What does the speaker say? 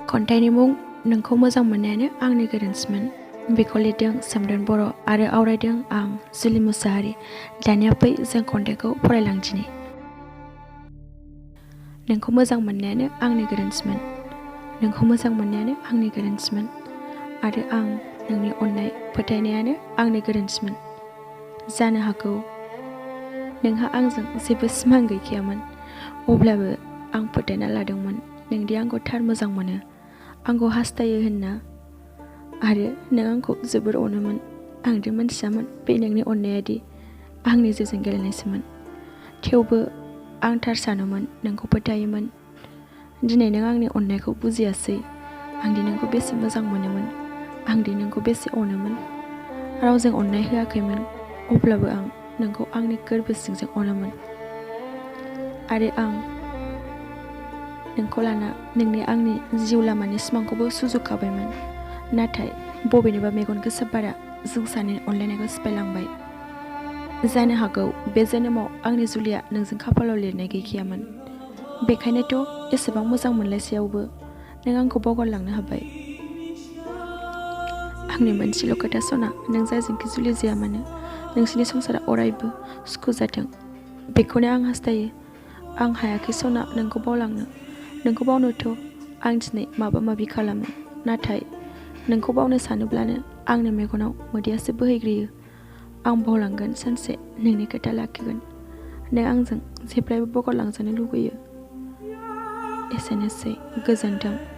खन्थाइनि मुं नोंखौ मोजां मोननायानो आंनि गोरोन्थिमोन। बेखौ लिरदों सोमदोन बर' आरो आवरायदों आं जुलि मुसाहारि। दानिया फै जों खन्थाइखौ फरायलांदिनि। नोंखौ मोजां मोननायानो आंनि गोरोन्थिमोन। नोंखौ मोजां मोननायानो आंनि गोरोन्थिमोन आरो आं नोंनि अननाय फोथायनायानो आंनि गोरोन्थिमोन। जानो हागौ नोंहा आंजों जेबो सिमां गैखायामोन, अब्लाबो आं फोथायना लादोंमोन नोंदि आंखौ थार मोजां मोनो, आंखौ हास्थायो होनना, आरो नों आंखौ जोबोर अनोमोन। आंदि मोनथियामोन बे नोंनि अननायादि आंनि जिउजों गेलेनायसोमोन। थेवबो आं थार सानोमोन, नोंखौ फोथायोमोन। दिनै नों आंनि अननायखौ बुजियासै। आंदि नोंखौ बेसे मोजां मोनोमोन, आंदि नोंखौ बेसे अनोमोन। रावजों अननाय होआखैमोन, अब्लाबो आं नोंखौ आंनि गोरबो सिंजों अनोमोन। आरो आं नोंखौ लाना नोंनि आंनि जिउ लामानि सिमांखौबो सुजुखाबायमोन। नाथाय बबेनिबा मेगन गोसा बारा जों सानैनि अनलायनायखौ सिफायलांबाय। जानो हागौ बे जोनोमाव आंनि जुलिया नोंजों खाफालाव लिरनाय गैखायामोन। बेखायनोथ' एसेबां मोजां मोनलायसेयावबो नों आंखौ बावगारलांनो हाबाय। आंनि मोनसेल' खोथा सना, नों जायजोंखि जुलि जाया मानो नोंसोरनि संसारा अरायबो सुखु जाथों, बेखौनो आं हास्थायो। आं हायाखै सना नोंखौ बावलांनो। नोंखौ बावनोथ' आं दिनै माबा माबि खालामो, नाथाय नोंखौ बावनो सानोब्लानो आंनि मेगनाव मोदैयासो बोहैग्रोयो। आं बावलांगोन सानसे, नोंनि खोथा लाखिगोन। नों आंजों जेब्लायबो बावगारलांजानो लुबैयो। एसेनोसै, गोजोन्थों।